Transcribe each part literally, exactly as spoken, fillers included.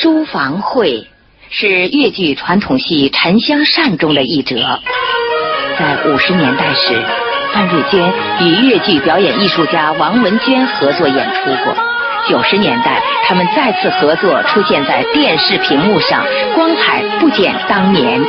书房会是越剧传统戏《沉香扇》中的一折。在五十年代时，范瑞坚与越剧表演艺术家王文娟合作演出过。九十年代，他们再次合作，出现在电视屏幕上，光彩不减当年。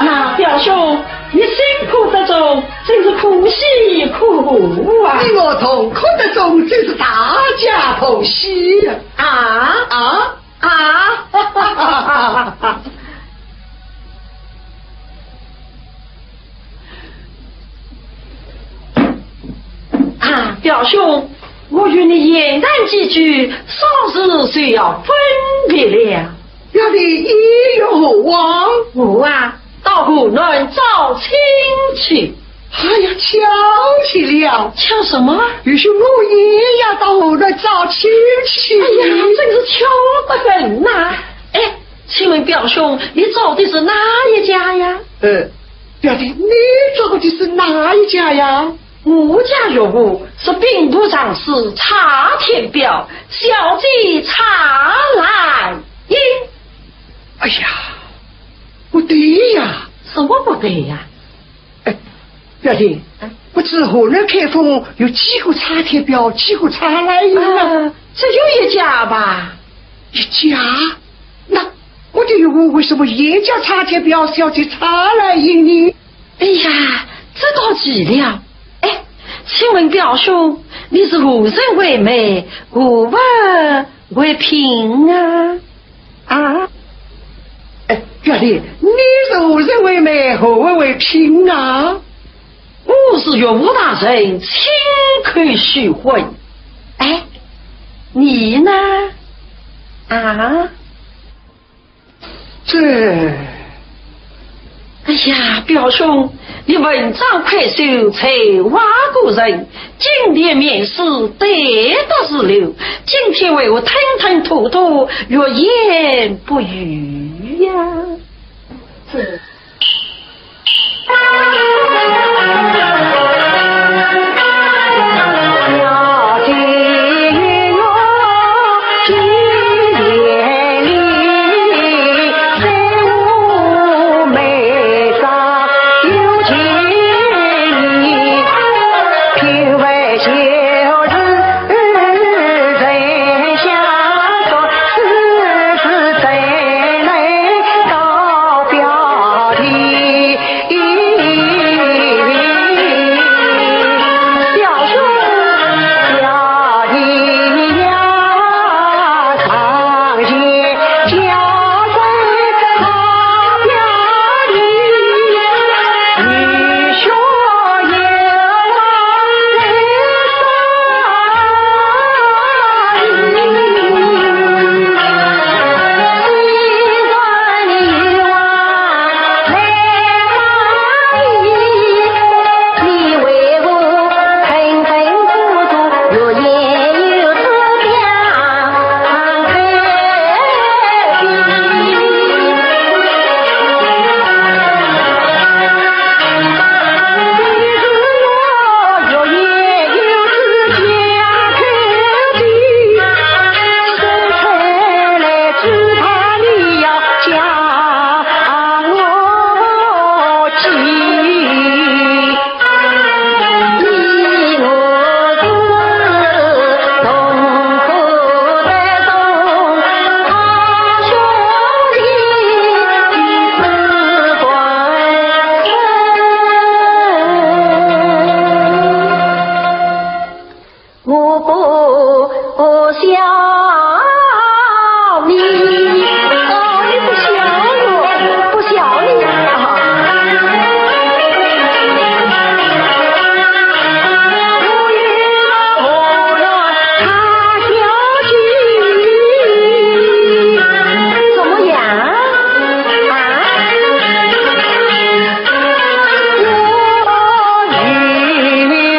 啊，表兄，你辛苦得中，真是可喜可贺啊！你我同苦得中，真是大家同喜啊！啊？啊？啊？啊，表兄，我与你闲谈几句，稍事就要分别了。表弟意欲何往？我啊，到河南招亲去。哎呀，巧极了。巧什么？也许我也要到河南招亲去。哎呀，真是巧得很呐。哎，请问表兄，你招的是哪一家呀？呃，表弟，你招的是哪一家呀？我家岳父是兵部尚书蔡天彪，小姐蔡兰英。哎呀，不对呀。什么不对呀？哎，表弟，哎。不知河南开封有几个蔡天彪，几个蔡兰英啊？呃，只有一家吧。一家？那我的岳父为什么也叫蔡天彪，小姐蔡兰英呢？哎呀，这倒奇了。哎，请问表兄，你是何人为媒，何物为聘啊？啊？哎，表弟，你是何人为媒，何物为聘啊？我是岳父大人亲口许婚。哎，你呢？啊？这……哎呀，表兄，你文章快手，才华过人，金殿面试，得得是流，今天为何吞吞吐吐，欲言不语呀？这……我不笑你。哦，你不笑我，不笑你啊。怎么样？啊？我与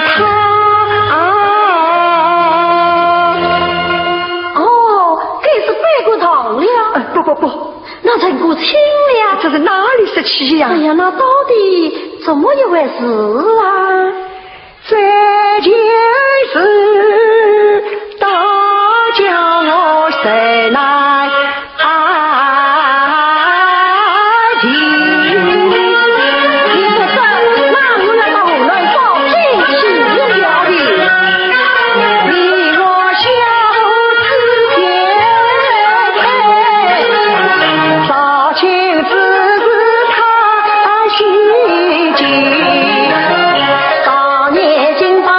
他。哦，该是拜过堂了。哎，不，不，不。那成过亲了。这是哪里说起呀？哎呀，那到底怎么一回事啊？这件事，倒叫我谁来提？你不说，那我要到河南找亲戚了的。你我小之间，早就只是他心急。少年金榜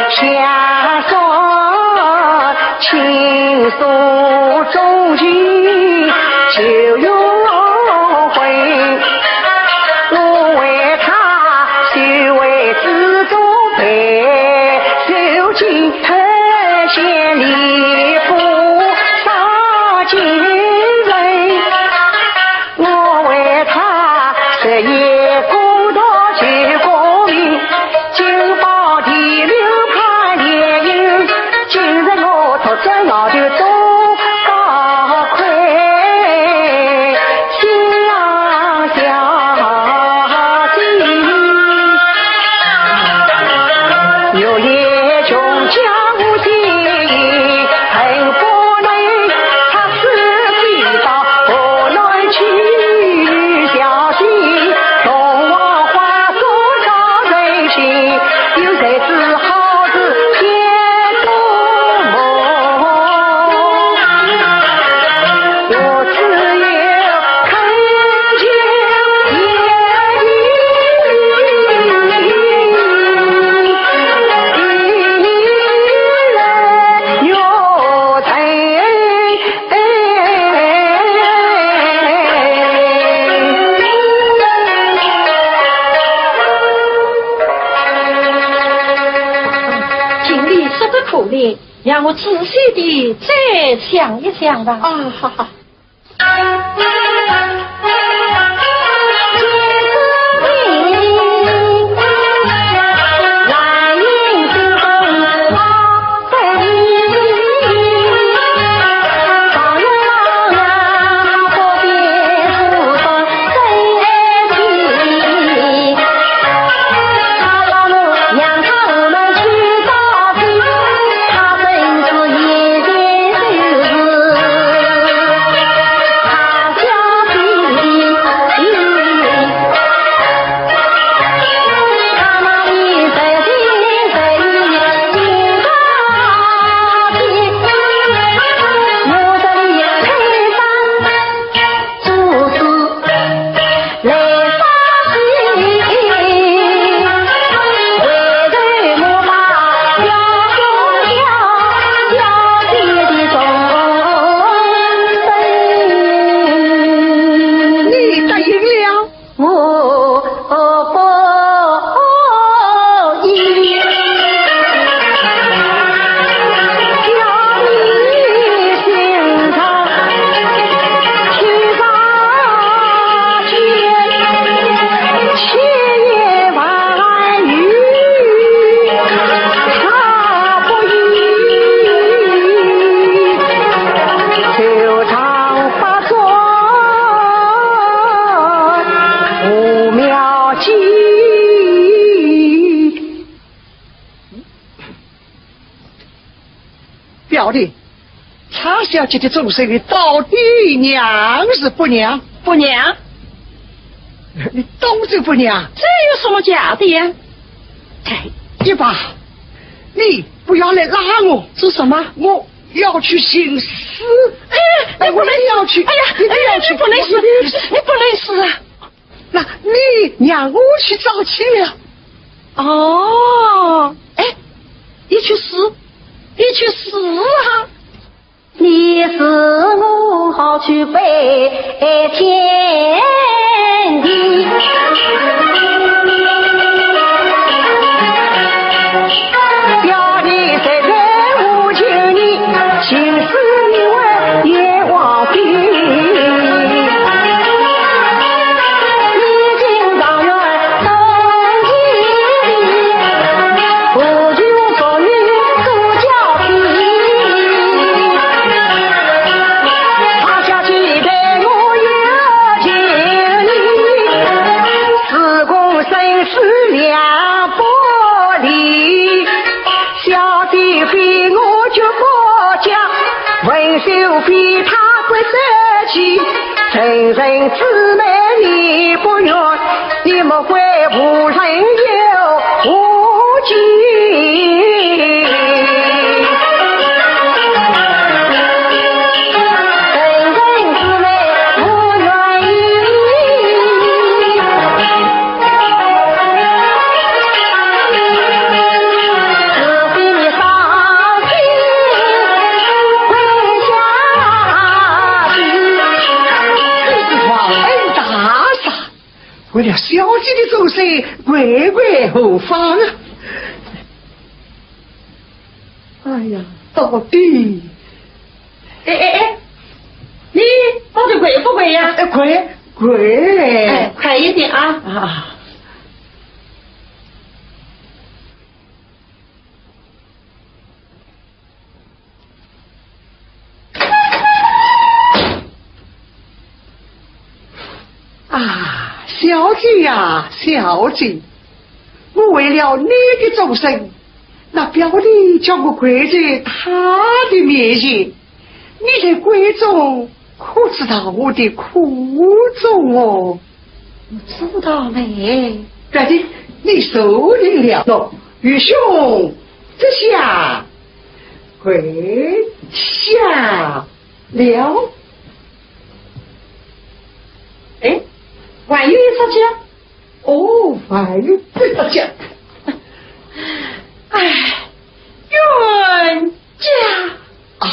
下山，青松中间就有魂。我为他修为之中被受尽，特显离不上精神。 我为他日夜苦读求功名，金榜题名攀连营，今日我脱转外头做高魁，心想小姐。 经理说得可怜，让我仔细地再想一想吧。啊，好好。你答应了？ 我不依，叫你心上去发现，千言万语他不依，就唱不出无妙计。 表弟，蔡小姐的终身，你到底让是不让？不让。你当真不让？这有什么假的呀？哎，一把，你不要来拉我。做什么？我要去寻死。哎，你不能，我要去，哎呀，你不要去，哎呀，你不能死，我一定要去。你不能死啊！ 那你让我去找去了。哦，哎，你去死，你去死啊！你死我好去拜天地。 表弟在这无情里，心思你我也忘记。你经状元东京里，何求昨日做小姐。他家期待我有情理，自古生死两不离。 小姐非我绝不嫁，文秀非她不得妻。成人之美你不愿，你莫怪无人有无情。成人之美无愿意。为了小姐的终身，跪跪何妨啊？哎呀，到底……哎哎哎，你到底跪不跪呀？哎，跪，跪。哎，快一点啊！啊。啊，小姐呀，小姐，我为了你的终身，那表弟叫我跪在他的面前，你在闺中可知道我的苦衷哦？我知道嘞。表弟，你受累了，喏，愚兄这下跪下了。哎，还有一只脚。哦，还有这只脚。哎，冤家。啊，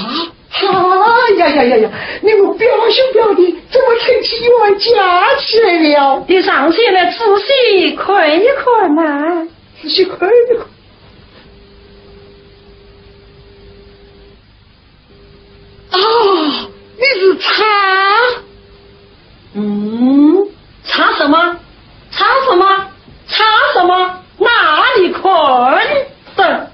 哎呀呀呀呀，你们表兄表弟怎么成起冤家起来了？你上前来仔细看一看嘛。仔细看一看。 啊，你是查……嗯，查什么？查什么？查什么？哪里看的？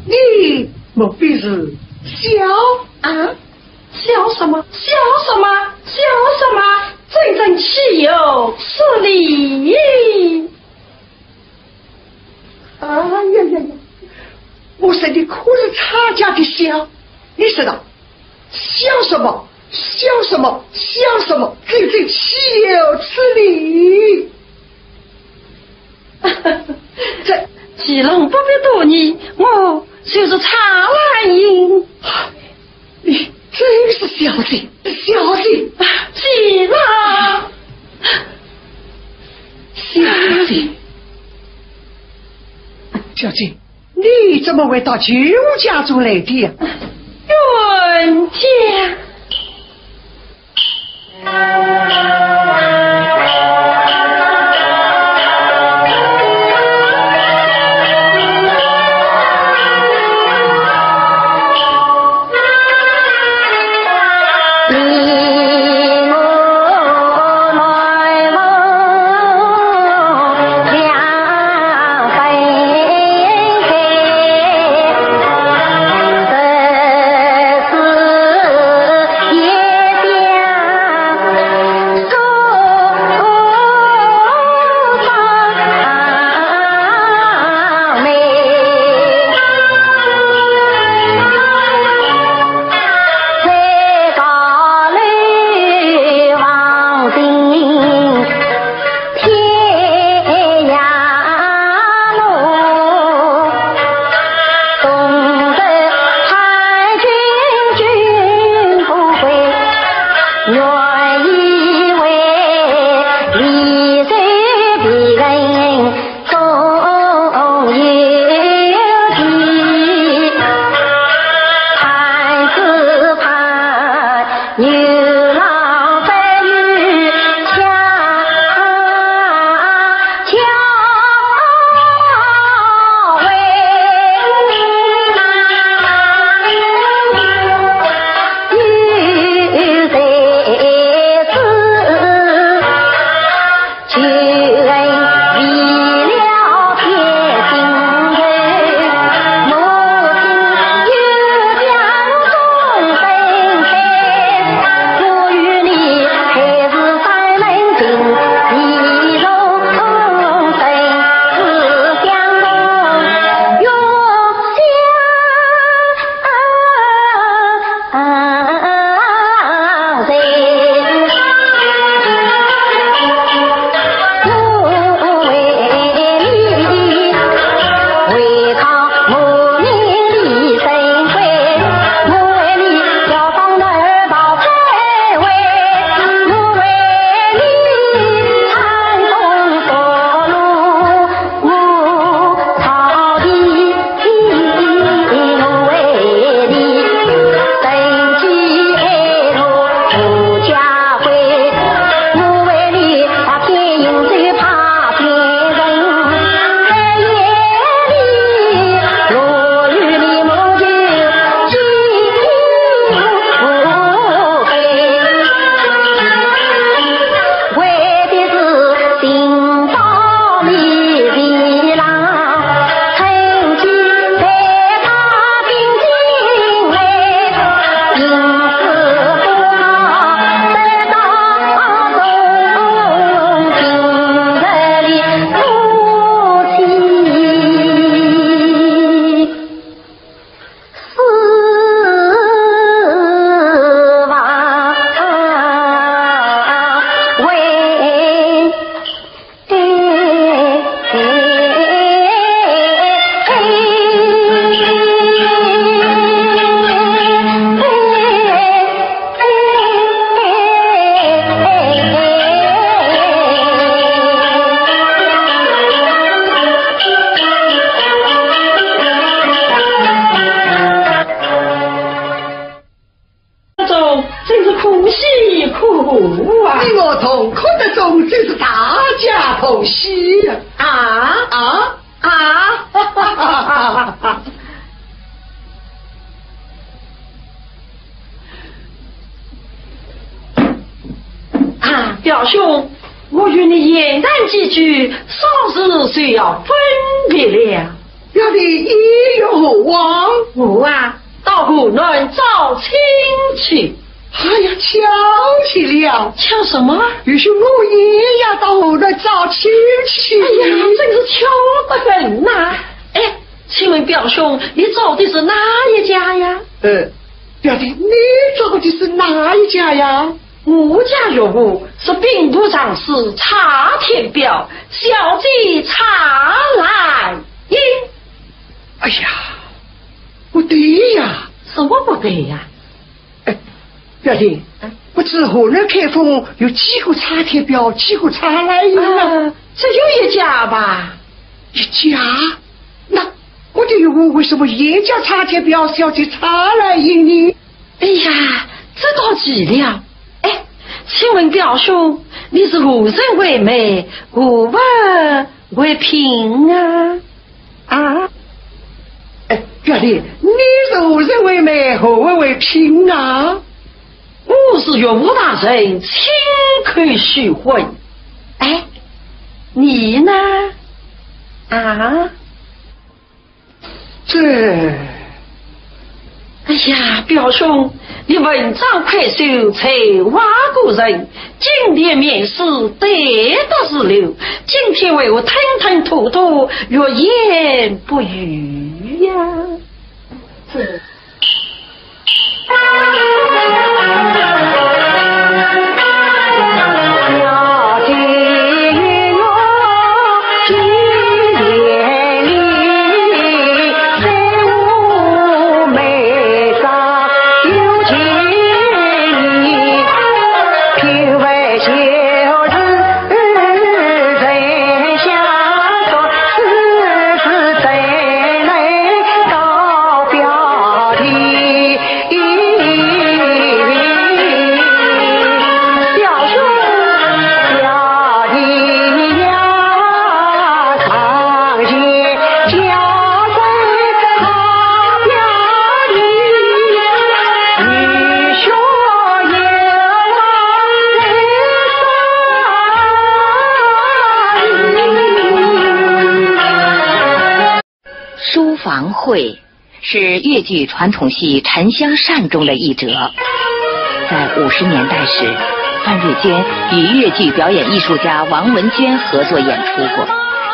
你莫非是小……啊？小什么？小什么？小什么？真正岂有此理！ 哎呀呀呀！我说你可是差家的小，你说道，小什么，小什么，小什么，真正岂有此理！这……既然不必多言，我就是查兰英。 你真是小姐，小姐，啊，姐啦！小姐，小姐，你怎么会到穷家中来的呀？冤家。你我同哭得终，真是大家同喜呀！啊？啊？啊？啊，表兄，我与你闲谈几句，少时就要分别了。表弟意欲何往？我啊，到河南找亲去。哎呀，巧极了。巧什么？表兄我也要到河南找亲去。哎呀，真是巧得很呐。哎，请问表兄，你找的是哪一家呀？呃，表弟，你找的是哪一家呀？我家岳父是兵部尚书蔡天表，小姐蔡兰英。哎呀，不对呀。什么不对呀？哎，表弟，嗯？不知河南开封有几个蔡天表，几个蔡兰英啊？呃，只有一家吧。一家？那我的岳父为什么也叫蔡天表，小姐蔡兰英呢？哎呀，这倒奇了。哎，请问表兄，你是何人为媒，何物为聘啊？啊？哎，表弟，你是何人为媒，何物为聘啊？我是岳父大人亲口许婚。哎，你呢？啊？这……哎呀，表兄，你文章快手，才华过人，金殿面试得得是流，今天为何吞吞吐吐，欲言不语呀？这……书房会是越剧传统戏《沉香扇》中的一折。在五十年代时，范瑞坚与越剧表演艺术家王文坚合作演出过。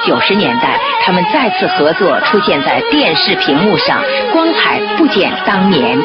九十年代，他们再次合作出现在电视屏幕上，光彩不减当年。